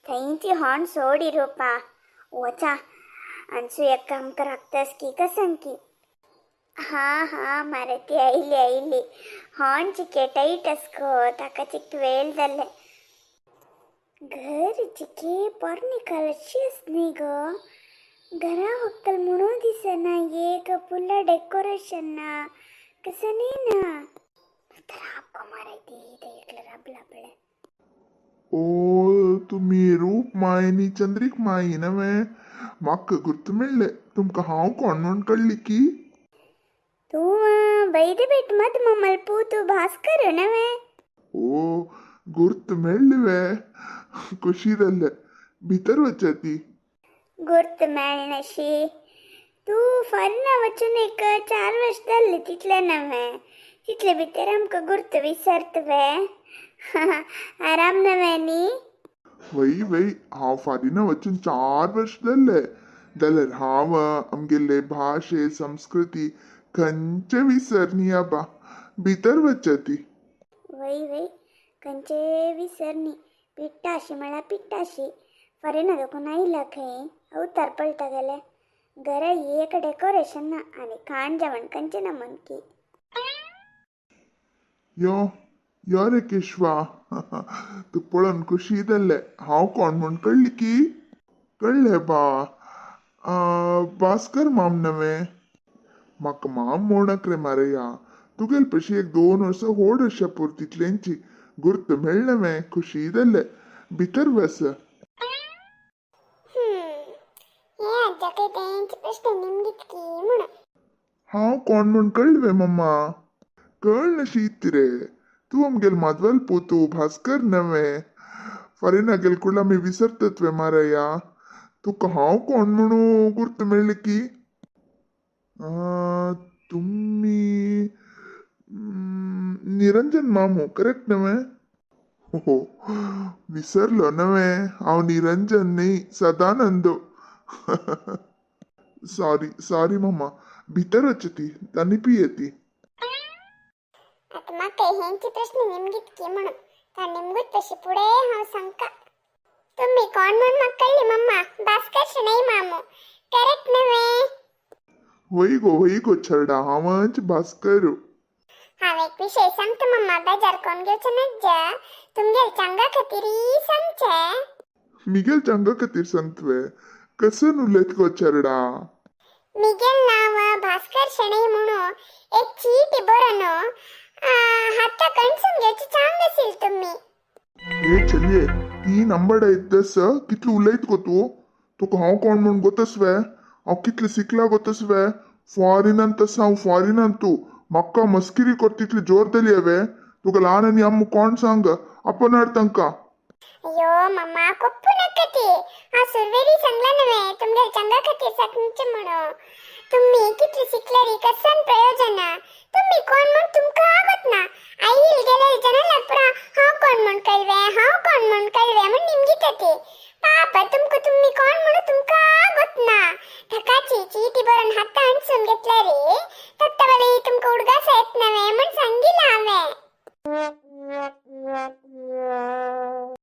थंयची हॉर्न सोड रोपा वचा अनसू एक काम कराकतास की कसंकी. हां हां मारे ती आयली आयली. हॉर्न चिके टायट असको ताका चिक वेळ जाल्ले. घर चिके पोरणी कलरची न्ही गो. घरा व्हंकल म्हणून दिसना, एक फुला डेकोरेशन ना कसं नाही ना. राब गो मारे ती एकलं राबला पळे. ओ तुमी रूप माई नी चंद्रिक माई नवे? म्हाका गुर्त मेळ्ळें. तुमकां हांव कोण म्हूण कळ्ळी की? तूं वैदबेट मद मम्मल पूतु भास्कर नवे? ओ गुर्त मेळ्ळी वे, खुशी जाल्लें. भितर वचाती. गुर्त मेळनाशी? तूं फॉरेना वचून एक 4 वर्स जाल्ले तितले नवे? तितले भितर आमकां गुर्त विसरत वे? आराम नवे न्ही? वय वय, हांव फारिना वचून 4 वर्स जाल्ले, जाल्यार हांव आमगेले भाशे संस्कृती खंयचे विसरनी आबा. भितर वचाती. वय वय, खंयचे विसरनी. पिट्टाशी म्हळ्यार पिट्टाशी. फॉरेना दोकून आयला खंय अवतार पळता गेले. घरा एक डेकोरेशन ना आनी खाण जेवण खंयचें ना म्हणकी. यो यो रे केशवा, तुका पळोवन खुशी जाल्लें. हांव कोण म्हूण कळ्ळी की? कळ्ळें बा? भास्कर माम नवे? म्हाका माम म्हणक रे मारया, तुगेल पशी एक 2 वर्सां व्हड आशा पुरो तितलेंची. गुर्त मेळ्ळें वे, खुशी जाल्लें. भितर वस. हे आज्याकय तेंचे प्रश्न निमगित की म्हणून. हांव कोण म्हूण कळ्ळें वे मम्मा? कळनाशी रे, तूं आमगेल माधवल पोतू भास्कर नवे? फॉरेना गेल कुडला आमी विसरतात वे मारया? तुका हांव कोण म्हणू गुर्त मेळ्ळें की? तुमी निरंजन मामू करेक्ट नवे? हो विसरलो नवे, हांव निरंजन न्ही सदानंद. सॉरी सॉरी मम्मा. भितर वचती आनी पियेती. आतां म्हाका हेंचे प्रश्न निमगित की म्हणून तर निमगूत तशी पुढे हांव सांगका. तुम्ही कोण म्हूण म्हाका कळ्ळी मम्मा, भास्कर शणै मामू करेक्ट नवे? वय गो वय गो चेरडा, हांवच भास्कर. हांव एक विशय सांगता मम्मा, बेजार कोण घेवचें नज्जा. तुमगेल चांगा खातीर सांगचें. मिगेल चांगा खातीर सांगतवे? कसन उलयत गो चेरडा? मिगेल नांव भास्कर शणै म्हणून एक चीट बरोवन हाता कणसून घेवची चांग आसील तुमी. हे चलये, ती नंबर इद्दस कितली उलयत गो तूं? तुका हांव कोण म्हूण गोतस वे? हांव कितलें शिकला गोतस वे? फॉरिनान तसो हांव फॉरिनान. तूं म्हाका मस्किरी कर तितली जोर दिली हांवें तुका? ल्हान आनी आम्मू कोण सांग, आपोवन हाड तांकां. अय्यो मम्मा, कोप्पू नाका ती. हांव सुरवेरी सांगला नव्हे तुमगेल चांगा खातीर सांगचें म्हणून. तुम्ही कितली शिकल्यारी कसन प्रयोजन? तुम्ही कोण म्हूण तुमकां गोत ना. आईल गेले जनाला पुरा हांव कोण म्हूण कळवे, हांव कोण म्हूण कळवे म्हूण निमगिता ती. पापा तुमकां तुम्ही कोण म्हणून तुमकां गोत ना. धकाची चीटी बरोवन हाता आणसून घेतल्यारी